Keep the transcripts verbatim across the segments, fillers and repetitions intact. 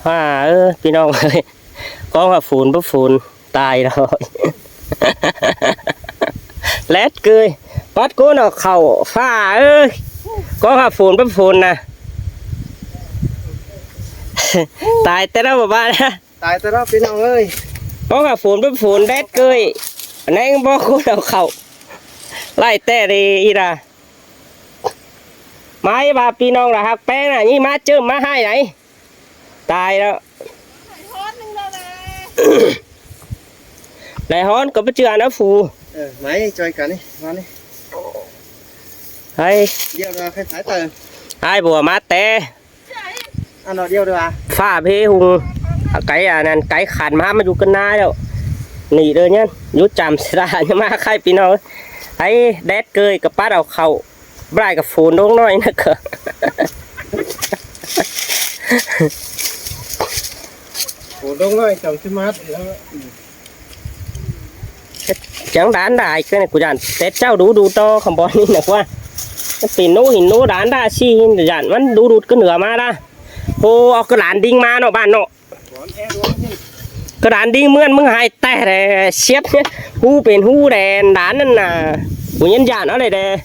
Phả ơi, ꞌpi ꞌnọng ơi. Có hả phun bớt phun, tai rồi. Lét ꞌcơi. Bắt cô nó khẩu, phả ơi. Có hả phun bớt phun nè. Tai té đó bà ba nè. Tai té đó ꞌpi ꞌnọng ơi. Có hả phun bớt phun, lét ꞌcơi. Nén bó cô nó khẩu. Lai té đi ꞌí ra. Mai bà ꞌpi ꞌnọng là hạc pé nè, ꞌnị má ꞌchớ má hai này. Tai đó. Đảy hón có bớt ꞌchưa nó phù. Ờ, mai ꞌchoi cả đi, mai đi. Hay. Điêu ra khai thái tờ. Ai bùa má té. Ăn nó điêu được à? Phả phê hùng. Cái à, năn cái khăn má mà dú cân nai đâu. Nị đơ nhá. Dú chăm sẽ ra nhưng mà khai ꞌpi ꞌnọng. Hay, lét ꞌcơi, cắp pá đào khẩu. Brai cả phun đống nói nữa cơ. Phun đống nói chồng chứ mát thì nó. Chẳng đán đại cái này của dặn Tết cháu đủ đủ to không, bọn đi nữa qua. Nó pin nú hình nú đán đa si, dặn vẫn đủ đủ cái nửa má đa. Ô, cái đán đinh má nó bạn nó. Cái đán đinh mượn mưng hai tay để xếp nhé. Hú pin hú đèn đán năn nà. Của nhân dặn nó đây đây.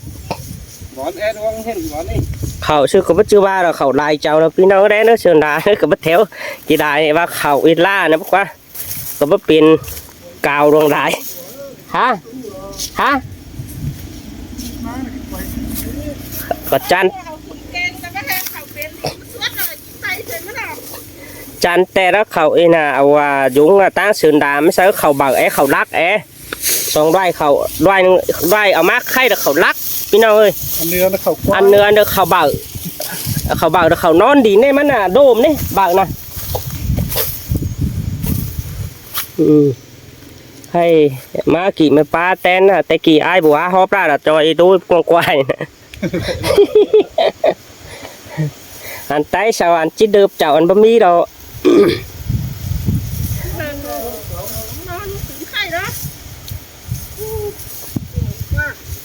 Khẩu sư có bớt ꞌchưa ba rồi, khẩu lai cháu nó ꞌpi ꞌnọng đấy, nó sườn đá nó có bớt theo. Kỳ đại và khẩu ít la nó bớt qua. Có bớt pin cao đuông đái. Hả? Hả? Có chăn. Chăn té đó khẩu ꞌí nà, à, dúng, à, táng sườn đá mới sao khẩu bảo é, khẩu lắc é. Song đoai khẩu, đoai, đoai áo mác khay được khẩu lắc, ꞌpi ꞌnọng ơi. Ăn nưa nó khẩu quái. Ăn nưa nó khẩu bảo. Khẩu bảo được khẩu non đi nê, mắn nà đôm nê, bảo nà. Ừ. Hay, má kỉ mẹ pá ten nà, té kỉ ai bùa hóp ra là cho ý đối con quái nà. Ăn tay sao ăn chít đớp chảo ăn bá mí đó.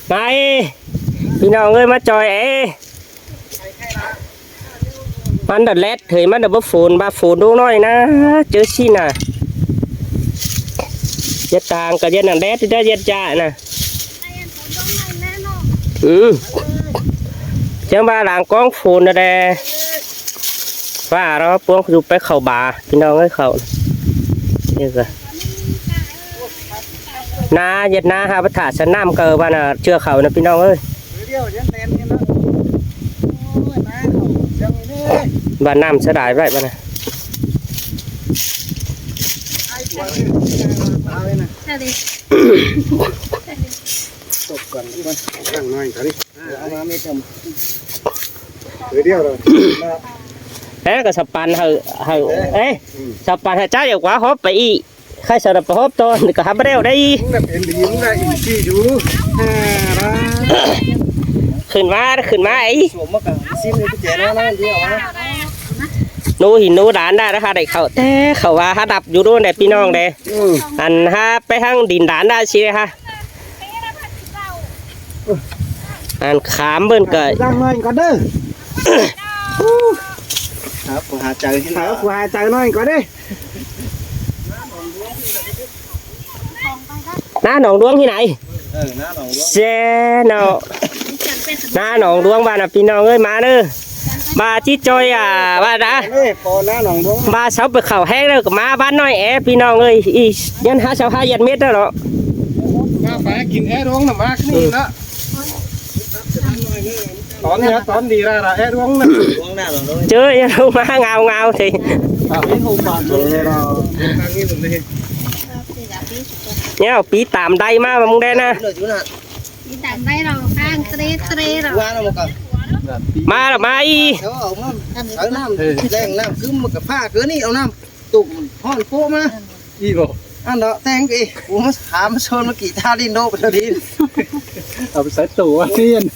Mai, ꞌpi ꞌnọng ơi, má ꞌchoi ê. Mắn đợt lét, hơi mắn đợt bớt phun, ba phun đống nói nà, ꞌchớ xin nà. Giết tàng cả giết nà lét, đi ra giết chạy nà. Ừ. Chăng ba làng con phun nà đe. Và đó, ꞌpuống dụ pé khẩu bà, ꞌpi ꞌnọng ơi khẩu. Như kìa. Nà, giết nà, ha, bớt thả sân năm cờ, bà nà, ꞌchưa khẩu nà, ꞌpi ꞌnọng ơi. Bà năm sẽ đái vậy, bà nà. Ê, có sập bàn hở, hở, ê, sập bàn hở chắc là quá hóp phải ý. Khai sao đập hóp to, có hấp đeo đây. Khuyên má, khuyên má ấy. Nú thì nú đán đa, đa ha đẩy khẩu, té khẩu và ha đập dú đô này, ꞌpi ꞌnọng này. Ăn ha, pé hăng đín đán đa xí ha. Ăn khám bơn cởi. Răng nói có đơ. Hả, của Hà Trời thế nào? Hả, của Hà Trời nói có đơ. Ná nỏng đuống thế này. Ờ, ná nỏng đuống. Xe nó. Ná nỏng đuống bà nà ꞌpi ꞌnọng ơi má nơ. Bà chít ꞌchoi à, bà đã. Ê, có ná nỏng đuống. Bà sáu bật khẩu hé rồi, má bán nói é ꞌpi ꞌnọng ơi. Ý, nhân há sáu hai giật mét đó nó. Má phải kín é đuống nà má kín đó. Tón nhá, tón đi ra là é đuống nè. Chứ em không má ngao ngao thì. Nhá, pí tảm đay má mông đen á. Pí tảm đay rồi, khang trê trê rồi. Má là má y. Ăn, ăn, leng năm cứ mà cả pha cứ ní ao năm. Tụm hòn pố má. Ý bộ. Ăn đó, teng kì. Ủa, má hám sơn má kì ta đi nộp cho đi. Ở sái tủ ăn tiên.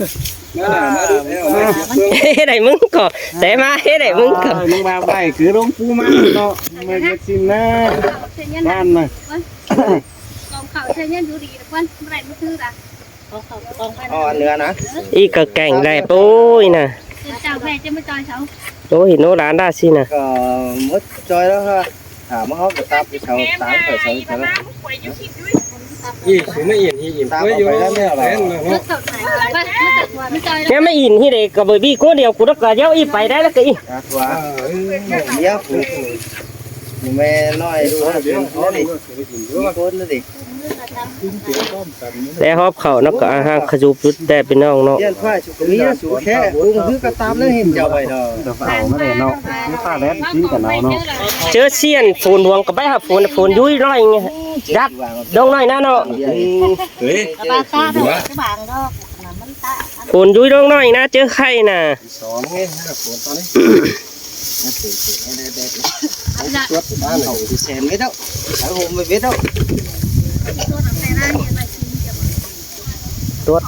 Hế đảy mứng cỏ. Té má hế đảy mứng cỏ. Nông bà bảy cứ rông phú má nó. Mày cái xin ná. Ban mà. Còn khẩu thế nhân dù đi là quân, bữa nay mới thư đã. Ơ, ăn nữa nè. Ý cà kẻng đẹp ôi nè. Chào về cho mới cho cháu. Ôi, nó đá đa xin nè. Ờ. Mứt ꞌchoi ꞌlẹo ha. Thả ꞌmá hók ꞌcọ tắp đi sau, tắm khỏi sau đi sau ꞌlẹo. ꞌI, sủ ꞌmá in, ꞌi in. Tắp ꞌquới au ꞌiu. Pay ꞌlẹo ꞌnị ꞌlẹo. ꞌNhá ꞌmá in ꞌhí đảy ꞌcọ ꞌvới ꞌvi ꞌcốn điêu cu đắc ꞌcọ ꞌdiếu ꞌi pay đảy ꞌlẹo ꞌcọ ꞌi. Tắp ꞌva. ꞌNhá cu. ꞌNhá ꞌmá ꞌnọi đu ha, ꞌcốn ꞌnị. ꞌCốn ꞌnị. Đảy hóp khảu ꞌnọ ꞌcọ ꞌa ꞌhang ꞌkhạ dú pút đé ꞌpi ꞌnọng ꞌnọ. Điện thoại sủ ꞌcọ ꞌmí ꞌnớ sủ khé, ung ꞌhứ ꞌcọ tắp ꞌnớ ꞌhịn chảu ꞌvạy đỏ. Đỏ áo ꞌnớ đảy ꞌnọ. ꞌMí pha đét ꞌchí ꞌcọ ꞌnọ ꞌnọ. ꞌChớ ꞌsịn phôn luông ꞌcọ báy hảư phôn, phôn dúi ꞌnọi. Dắt, ꞌlống ꞌnọi ꞌnớ ꞌnọ. Ê, ê, đu á. Phôn dúi ꞌlống ꞌnọi ꞌnớ, ꞌchớ khay ꞌnạ. Song ꞌnị, ha, phôn ꞌto ꞌnị. Tuốt ꞌmá ꞌnị. Sen mết ꞌlẹo. Sáng hôm mết ꞌlẹo. Tuốt.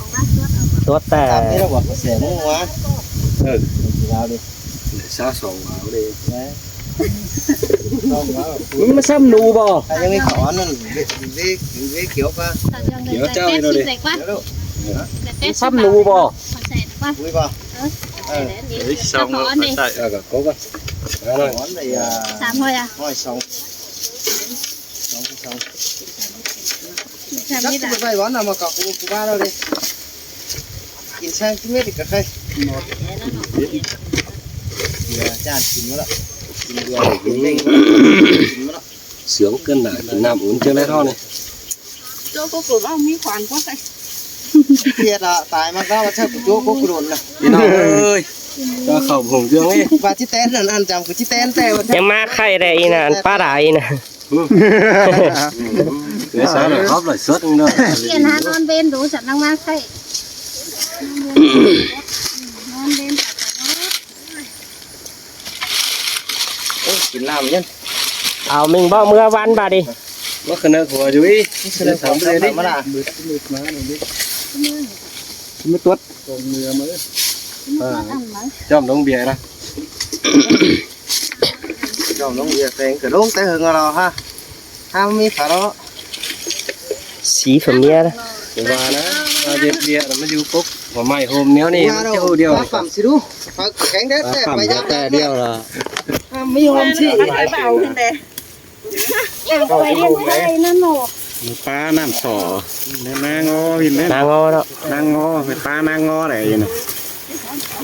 Tuốt té. Tắp ꞌmết ꞌlẹo, sen mết ꞌlẹo. Ơ. Vào đi. Để xa song vào đi. Đấy. Song vào. ꞌMá ꞌsăm nụ bò. Anh em có ăn vé, vé, vé kiểu qua. Kiểu chào đi rồi đi. Kiểu đâu. ꞌMá ꞌsăm nụ bò. Vui bò. Ơ. Đấy, xong rồi, phải chạy. Ờ, có bò. Đó rồi. Món này, à, Sắm thôi à? Hỏi xong. Xong, xong. Chắc không phải món nào mà cậu cũng, cũng ba đâu đi. Kín sang chứ biết thì cà phê. Dạ, chán kín quá lắm. Kín vừa, kín đêm quá lắm. Kín quá lắm. Sướng cơn nạ kín năm uống chưa lẽ thôi này. Chỗ cô cử bác Mỹ khoản quá hay. Thiệt là tài mà tao là chắc của chỗ cô cử đồn là. Đi nào ơi. Cho khẩu hùng dương ấy. Và chít ten là ăn chồng của chít ten tè. ꞌNhá ꞌmá khay đảy ꞌnị ꞌnạ, ăn pá đảy ꞌnị ꞌnạ. Để sao là góp lãi suất không đâu. Tiền hả, non bên đủ sẵn năng mang khay. Non bên. Ơ, kín làm nhá. Au ꞌmính báu ꞌmưa ꞌvắn ꞌva đi. Báu khả năng của chú ý. Khả năng của chú ý. Mứt tuốt. Chom đống bia ra. Chom đống bia, té ꞌcọ đống té hưng ꞌlẹo ha. Hăm ꞌmí phả đó. Xí phả ꞌmía đó. Và nó, nó dệt bia nó mới dụ cốc. Mà mày hôm néo ꞌnị, nó đâu, chứ hô điêu. Phả phẩm xí đu. Phả kén đét. Phả tè, phẩm phả tè điêu là. Hăm ꞌmí hôm xí. Phả tè bảo hưng đê. Ăn quay điện thoại nó nổ. Pá năm sỏ. Nang ngo hin đấy. Nang ngo đó. Nang ngo, phải pá nang ngo đảy ꞌnị ꞌnạ.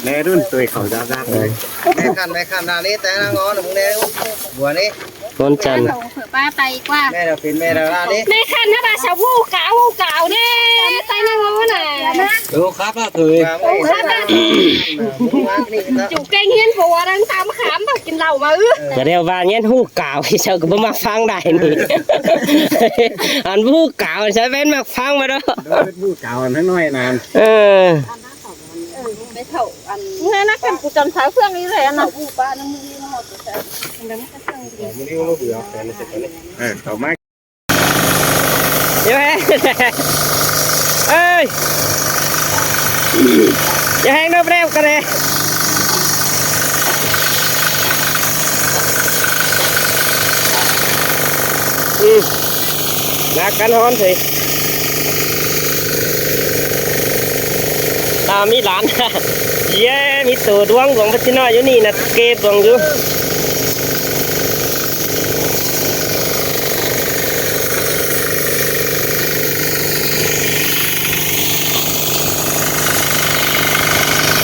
Đé đun tuổi khẩu giáp giáp ꞌnị. Mẹ khăn, mẹ khăn ra đi, té nang ngo nó cũng đé. Buồn đi. Con chăn. Khẩu phở ba tay qua. Mẹ là phiền mẹ là ra đi. Mẹ khăn nó bà sao vu cáo, vu cáo đi. Tay nang ngo nè. Ơ, khắp á, thôi. Ơ, khắp á. Chủ kênh hiến phù đang tắm khám và kín lẩu mà ư. Ơ, đeo ꞌva ꞌnhén ꞌhụ cáo, sao ꞌcọ báu ꞌmặc ꞌphắng đảy ꞌnị. Ăn ꞌhụ cáo, sao ꞌvén ꞌmặc ꞌphắng ꞌva đó. Ơ, ꞌhụ cáo, ăn ꞌhứ ꞌnọi ꞌnặn. Ơ. Nghe nó cần, cần sáu phương đi rồi ăn. Ơ, khẩu mát. Ơi. Ơ, hang nó breo cả đây. Ừ. Ngã cắn hón thì. Ta ꞌmí lán. Yê, ꞌmí tô đuống cuông báu ꞌchí ꞌnọi dú ꞌnị ꞌnạ, kê cuông dú.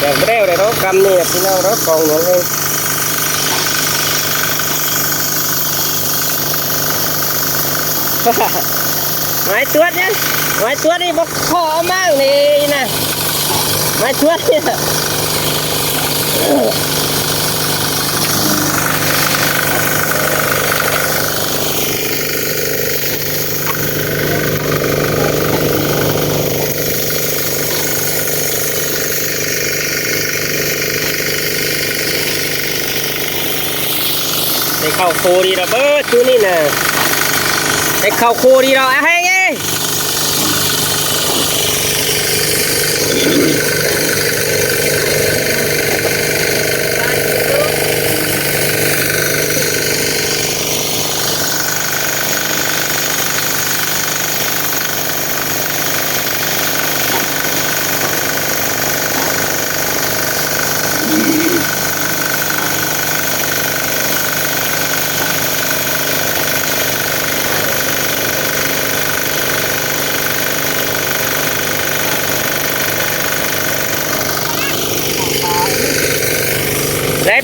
Đeo, đeo đảy đó, căm ꞌnị ꞌpi ꞌnọng đó, cong nó lên. Mai tuốt ꞌnhá. Mai tuốt ꞌnị báu khó ꞌmá ꞌnị ꞌnạ. Mai tuốt ꞌnị. Đảy khảu khô đi ꞌlẹo báu, ꞌchu ꞌnị ꞌnạ. Đảy khảu khô đi ꞌlẹo, ꞌa ꞌhéng ê.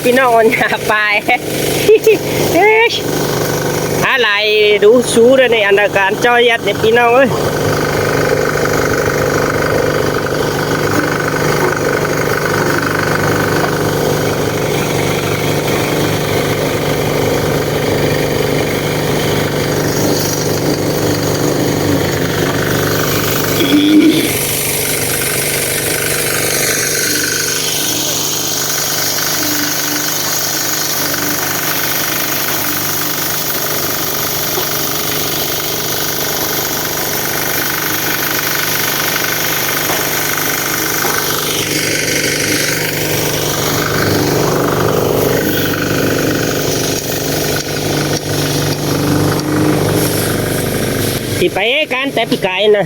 ꞌPi ꞌnọng ꞌnhá pay. Ê, hák lai đu sú đa ꞌnị ăn đa căn ꞌchoi ꞌdệt ꞌnị ꞌpi ꞌnọng ơi. Ti pay căn té ꞌpi cai ꞌnớ.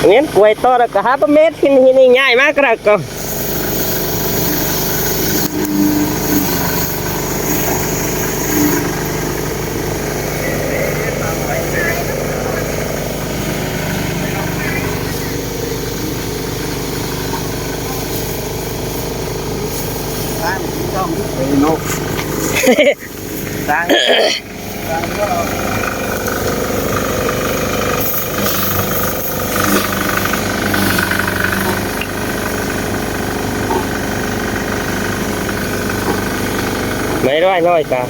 ꞌNhá quay ꞌto đa cá hák ꞌmét hin hin nhảy ꞌmá cá đa ꞌcọ. Máy roi nói cả.